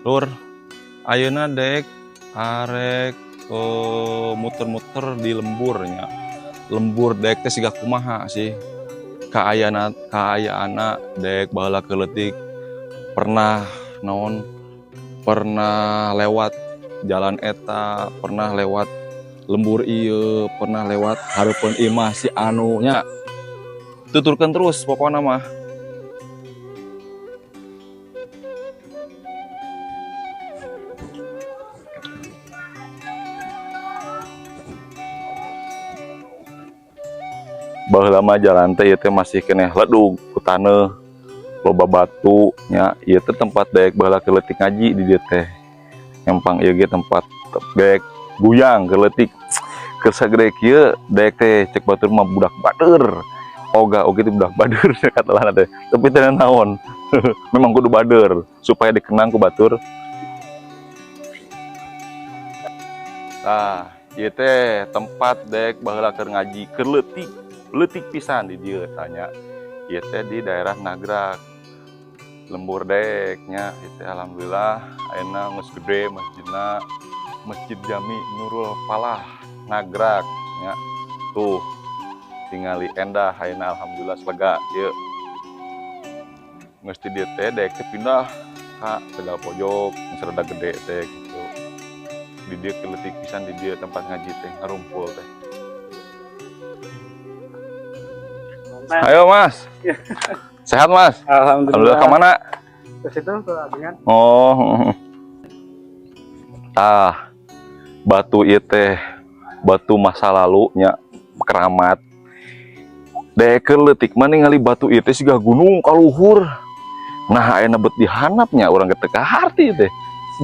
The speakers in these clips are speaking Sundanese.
Lur, ayeuna dek arek muter-muter di lemburnya. Lembur dek teh siga kumaha sih? Kaayana kaayaanna dek baheula leutik pernah naon, pernah lewat jalan eta, pernah lewat lembur ieu, pernah lewat hareupeun imah si anu nya. Tuturkeun terus pokokna mah. Baheula mah jalan teh ieu teh masih keneh ledug ku taneuh, loba batu nya. Ieu teh tempat daek baheula leutik ngaji di dieu teh. Empang ieu ge tempat daek guyang keur leutik. Keur sagede kieu daek teh cek batur mah budak bader. Oga oge teh budak bader katelahna teh. Tapi teu naon. Memang kudu bader supaya dikenang ku batur. Tah, ieu teh tempat daek baheula keur ngaji keur leutik. Leutik pisan di dieu tanya. Ieu teh di daerah Nagrak. Lembur dek nya ieu teh alhamdulillah ayeuna geus gede masjidna. Masjid Jami Nurul Falah Nagrak nya. Tuh tingali endah ayeuna alhamdulillah lega ieu. Geus di dieu teh dek teh pindah ka Tegal Pojok geus rada gede teh gitu. Di dieu keur leutik pisan di dieu tempat ngaji teh ngarumpul teh. Ayo Mas. Sehat Mas? Alhamdulillah. Alhamdulillah, kemana? Ke situ ke Abengan. Oh. Tah, batu ieu teh batu masa lalu nya keramat. Dek keur leutik mah ningali batu ieu teh siga gunung kaluhur. Nah, ayeuna bet dihandapnya urang ge teu kaharti teh.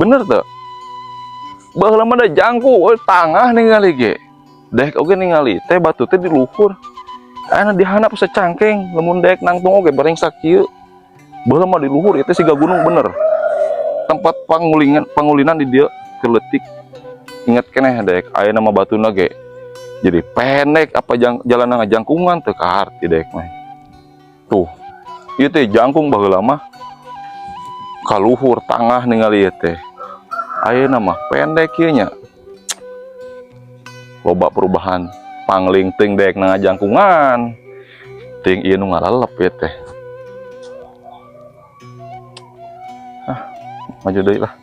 Bener teu? Baheula mah da jangkung we tangah ningali ge. Dek oge ningali teh batu teh di luhur. Ayeuna dihandap secangkeng, lamun dek nangtung oge bareng sakieu. Baheula mah di luhur ieu teh siga gunung bener. Tempat pangulingan pangulinan di dieu keur leutik. Ingat keneh dek, ayeuna mah batuna ge jadi pendek apa jalan ngajangkungan teu kaharti dek mah. Tuh, ieu teh jangkung baheula mah kaluhur tangah ningali ieu teh. Ayeuna mah pendek ieu nya. Loba perubahan. Pangling ting dek ngajangkungan. Ting ieu nu ngalalep ieu teh. Ah, maju deui lah.